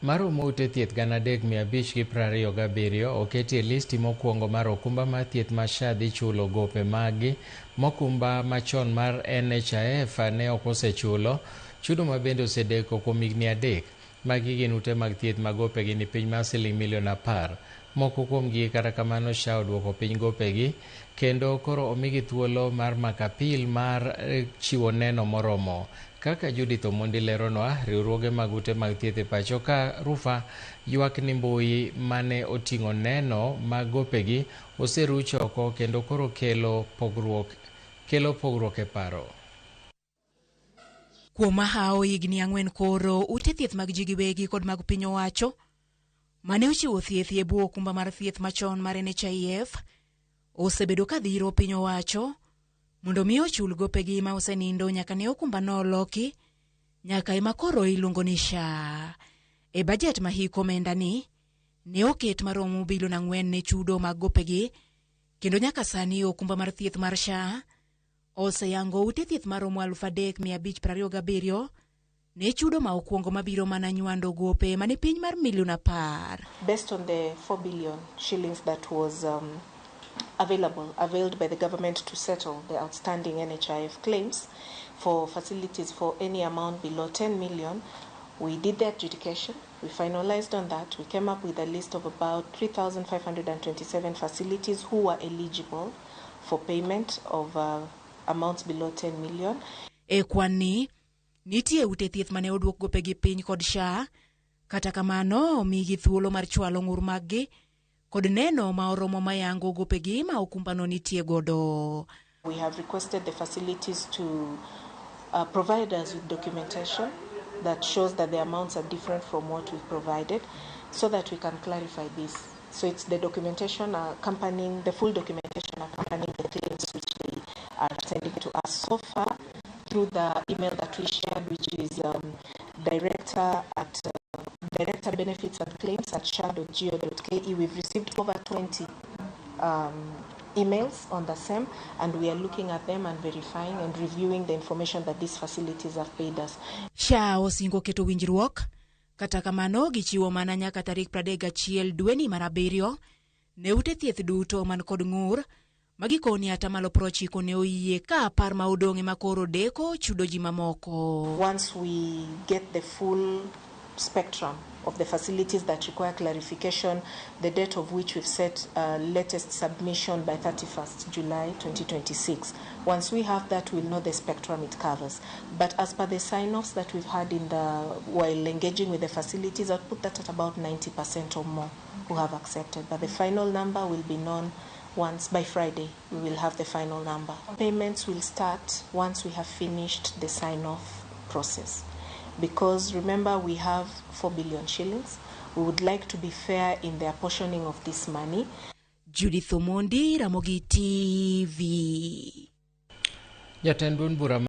Maromo ute thieth 3527 oketi e listi mokwongo mar okumba mar thieth ma SHA dhi chulo gope maggi. Mokumba machon mar NHIF ne ok osechulo chudo ma bende osedeko kuom higni 3. Magi gin ute mag thieth ma gopegi ni piny mar siling milion 10. Moko kuomgi kata kamano SHA oduoko piny gopegi kendo koro omigi thuolo mar mako apil mar chiwo neno moromo. Kaka Judith Omondi leronwa, riwruoge mag ute mag thieth e pacho ka Rufa ywak ni mbui mane oting'o neno mag gopegi oseruch oko kendo koro kelo pogruok e paro. Kuom mahawo higni 4 koro, ute thieth mag ji giwegi kod mag piny owacho mane ochiwo thieth e bwo okumba mar thieth machon mar NHIF osebedo ka dhiro piny owacho mondo mi ochul gopegi ma osenindo nyaka ne okumbano oloki nyaka ema koro iluongo ni SHA. E bajet ma hik omenda ni ne oket maromo bilion 4 ne chudo mag gopegi, kendo nyaka sani okumba mar thieth mar SHA oseyango ute thieth maromo 3527 ne chudo ma okwongo mabiro mana nywando gope mane piny mar milion 10. Based on the 4 billion shillings that was availed by the government to settle the outstanding NHIF claims for facilities for any amount below 10 million, we did the adjudication, we finalized on that, we came up with a list of about 3,527 facilities who were eligible for payment of amounts below 10 million. E kwan ni, nitie ute thieth mane oduok gopegi piny kod SHA, kata kamano omigi thuolo mar chwalo ng'ur maggi kod neno ma oromo mayango gopegi ma okumbano nitie godo. We have requested the facilities to provide us with documentation that shows that the amounts are different from what we've provided, so that we can clarify this. So it's the documentation accompanying, the full documentation accompanying the claims which they are sending to us so far through the email that we shared, which is director at director benefits and claims at sha.go.ke. We've received over 20 emails on the same, and we are looking at them and verifying and reviewing the information that these facilities have paid us. SHA osingo keto winjruok, kata kamano gichiwo mana nyaka tarik 31 dweni mar 7 ne ute thieth duto man kod ng'ur magikoni atamalo 90 ne oyie ka 10 ma odong' ema koro deko chudo ji mamoko. Once we get the full spectrum of the facilities that require clarification, the date of which we've set latest submission by 31st July 2026. Once we have that, we'll know the spectrum it covers. But as per the sign-offs that we've had while engaging with the facilities, I'd put that at about 90% or more who have accepted. But the final number will be known once by Friday. We will have the final number. Payments will start once we have finished the sign-off process. Because remember, we have 4 billion shillings. We would like to be fair in the apportioning of this money. Judith Omondi, Ramogi TV. Jatend duond bura